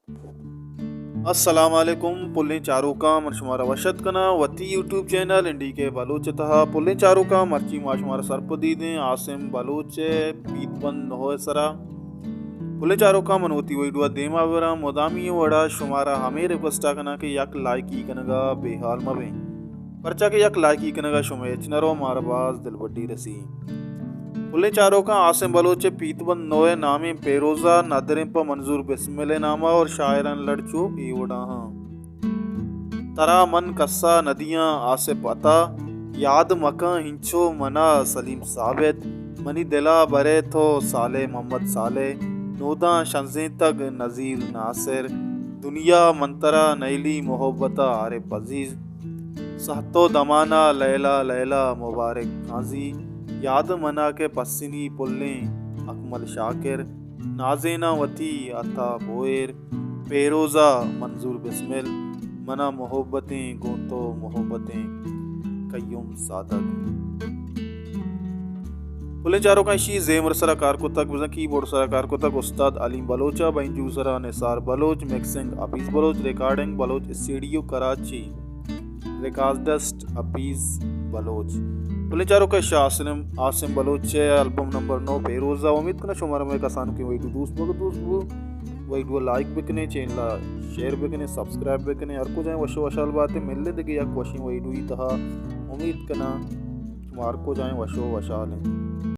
السلام علیکم پلیں چاروکاں، من شمارا وش ات کناں وتی یوٹیوب چینل این ڈی کے بلوچ ءِ تہا۔ پلیں چاروکاں، مرچی ما شمارا سرپدی دیں عاصم بلوچ ءِ پیت بند نوہ ءِ سرا۔ پلیں چاروکاں، من وتی ویڈیو ءَ دیما براں، مدامی وڑا شمارا ہمے ریکویسٹ ءَ کناں کہ یک لائکی کنگا بے حال مبیں، پرچا کہ یک لائکی کنگا شمئے ہچ نہ رو، مارا باز دلبڈی رسی۔ پلیں چاروکاں، عاصم بلوچ ءِ پیت بند نوہ ءِ نامیں پیروزہ ندریں پہ منظور بسمل ءِ ناما اور شاعران لڑ چو اے وڑا ہاں۔ ترا من کسا ندیاں آصف عطا، یاد مکن ہنچو منا سلیم ثابت، منی دلا برے تو صالح محمد صالح، نوداں شنزینتگ نذیر ناصر، دنیا من ترا نیلی محبت عارف عزیز، سہت و دمانا لیلا لیلا مبارک قاضی، یاد منا کہ پسنی پلیں اکمل شاکر، نازیناں وتی عطا بوئر، پیروزہ منظور بسمل، منا محبتیں گوں تو محبتیں قیوم صادق۔ پلیں چاروکاں، ایشی زیمر سرا کار کتگ، بزاں کیبورڈ سرا کار کتگ استاد علیم بلوچ ءَ، بینجو سرا نثار بلوچ، مکسنگ حفیظ بلوچ، ریکارڈنگ بلوچ اسٹوڈیو کراچی، ریکارڈسٹ حفیظ بلوچ۔ پلیں چاروکاں، شاہ عاصم، عاصم بلوچ ءِ البم نمبر نو پیروزہ۔ امید کناں شمارا مئے کسانکیں ویڈیو دوست بگ، دوست بو۔ ویڈیو لائک بکنے، چینل ءَ شیئر بکنے، سبسکرائب بکنے۔ ہر کجائیں وش و وشحال باتے، ملے دگہ یک وشیں ویڈیو ءِ تہا۔ امید کناں شما ہر کجائیں وش و وشحال ہیں۔